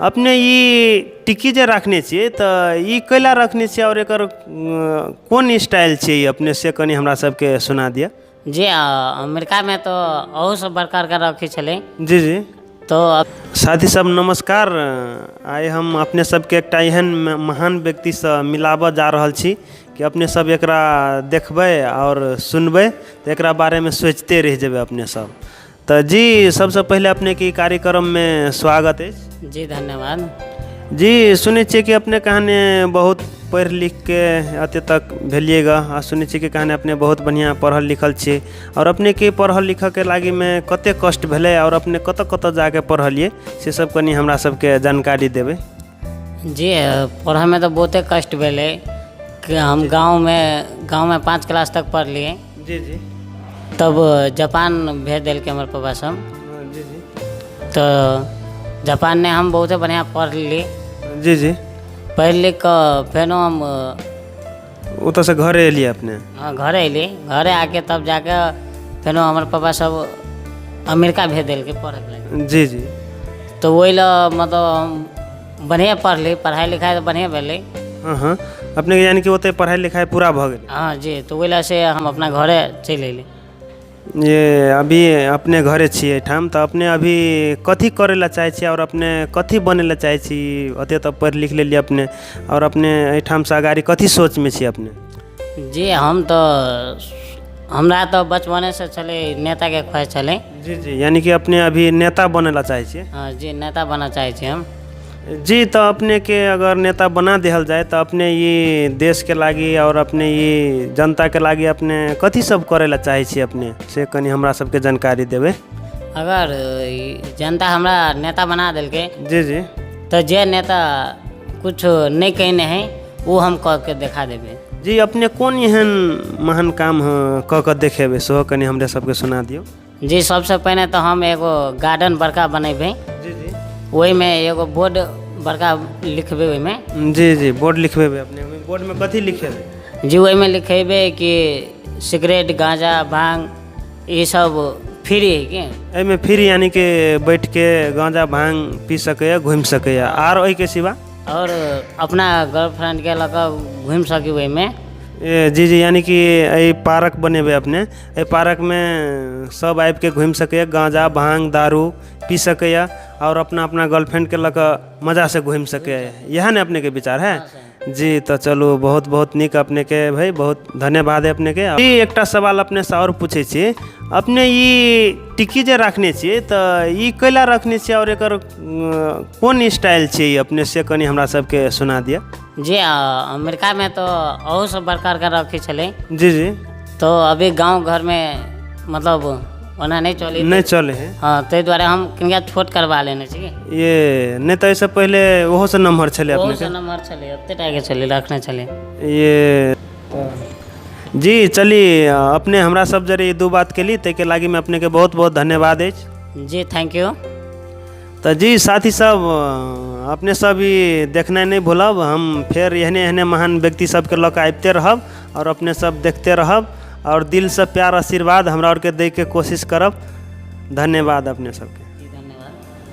अपने ई टिक्की जे राखने छियै तऽ ई कैला रखने छियै आओर एकर कोन स्टाइल छियै ई अपने से कनि हमरा सबके सुना दिअ। जी, अमेरिकामे तऽ अहूसँ बड़का बड़का रखै छलै। जी जी। तऽ साथी सब नमस्कार। आइ हम अपने सबके एकटा एहन महान व्यक्तिसँ मिलाबऽ जा रहल छी कि अपने सब एकरा देखबै आओर सुनबै तऽ एकरा बारेमे सोचिते रहि जेबै अपने सब। तऽ जी, सबसँ पहिले अपनेके ई कार्यक्रममे स्वागत अछि। जी, धन्यवाद। जी, सुनै छियै कि अपने कहानी बहुत पढ़ि लिखके एते तक भेलियै गऽ आ सुनै छियै कि कहानी अपने बहुत बढ़िआँ पढ़ल लिखल छियै आओर अपनेके पढ़ल लिखऽके लागिमे कते कष्ट भेलै आओर अपने कतऽ कतऽ जाके पढ़लियै से सब कनि हमरा सबके जानकारी देबै। जी, पढ़ऽमे तऽ बहुते कष्ट भेलै कि हम गाँवमे 5 क्लास तक पढ़लियै। जी जी। तब जापान भेज देलकै हमर पापा सब। जी जी। तऽ जापानमे हम बहुते बढ़िआँ पढ़ली। जी जी। पढ़ि लिख कऽ फेनो हम ओतऽसँ घरे एलियै अपने? हँ, घरे अयली। घरे आके तब जाके फेनो हमर पापा सब अमेरिका भेज देलकै पढ़ैके लेल। जी जी। तऽ ओहि लए मतलब हम बढ़िआँ पढ़ली, पढ़ाइ लिखाइ तऽ बढ़िआँ भेलै। हँ हँ, अपनेके यानि कि ओतऽ पढ़ाइ लिखाइ पूरा भऽ गेलै? हँ जी, तऽ ओहि लए से हम अपना घरे चलि अयली। ये अभी अपने घरे छियै एहिठाम, तऽ अपने अभी कथी करै लए चाहै छियै आओर अपने कथी बनै लए चाहै छी? ओते तऽ पढ़ि लिख लेलियै अपने, आओर अपने एहिठामसँ अगाड़ी कथी सोचमे छियै अपने? जी, हम तऽ हमरा तऽ बचपनेसँ छलै नेताके ख्वाहिश छलै। जी जी, यानि कि अपने अभी नेता बनै लए चाहै छियै? हँ जी, नेता बनऽ चाहै छी हम। जी, तऽ अपनेके अगर नेता बना देहल जाय तऽ अपने ई देशके लागि आओर अपने ई जनताके लागि अपने कथी सब करै लए चाहै छियै अपने, से कनि हमरा सबके जानकारी देबै। अगर ई जनता हमरा नेता बना देलकै, जी जी, तऽ जे नेता किछु नहि कयने हइ ओ हम कऽ के देखा देबै। जी, अपने कोन एहन महान काम कऽ कऽ देखेबै, सेहो कनि हमरे सबके सुना दियौ। जी, सबसँ पहिने तऽ हम एगो गार्डन बड़का बनेबै। जी जी। ओहिमे एगो बोर्ड बड़का लिखबै ओहिमे। जी जी, बोर्ड लिखबेबै अपने, ओहिमे बोर्डमे कथी लिखेबै? जी, ओहिमे लिखेबै कि सिगरेट गाँजा भांग ई सब फ्री है कि एहिमे फ्री, यानि कि बैठके गाँजा भांग पी सकैए, घुमि सकैए, आर ओहिके सिवा? आओर अपना गर्लफ्रेंडके लऽ कऽ घुमि सकी ओहिमे। ए जी जी, यानि कि एहि पार्क बनेबै अपने, एहि पार्कमे सब आबिके घुमि सकैए, गाँजा भांग दारू पी सकैए आओर अपना अपना गर्लफ्रेंडके लऽ कऽ मजासँ घुमि सकैए, इएह ने अपनेके विचार है? जी, तऽ चलू बहुत बहुत नीक अपनेके भाइ, बहुत धन्यवाद है अपनेके। ई एकटा सवाल अपनेसँ आओर पूछै छी, अपने ई टिक्की जे राखने छियै तऽ ई कैला रखने छियै आओर एकर कोन स्टाइल छियै ई अपने से कनि हमरा सबके सुना दिअ। जी, अमेरिकामे तऽ अहूसँ बड़का बड़का रखै छलै। जी जी। तऽ अभी गाँव घरमे मतलब ओना नहि चलै। नहि चलै है। हँ, ताहि दुआरे हम कनिका छोट करबा लेने छी। ये नहि तऽ एहिसँ पहिले ओहोसँ नमहर छलै अपनेके? ओहोसँ नमहर छलै, ओते टाके छलै, रखने छलै। ये जी, चली अपने हमरा सब जरे ई दू बात केली ताहिके लागिमे अपनेके बहुत बहुत धन्यवाद अछि। जी, thank U. तऽ जी साथी सब, अपने सब ई देखनाइ नहि भूलब, हम फेर एहने एहने महान व्यक्ति सबके लऽ कऽ आबिते रहब आओर अपने सब देखते रहब आओर दिलसँ प्यार आशीर्वाद हमरा आरके दैके कोशिश करब। धन्यवाद अपने सबके।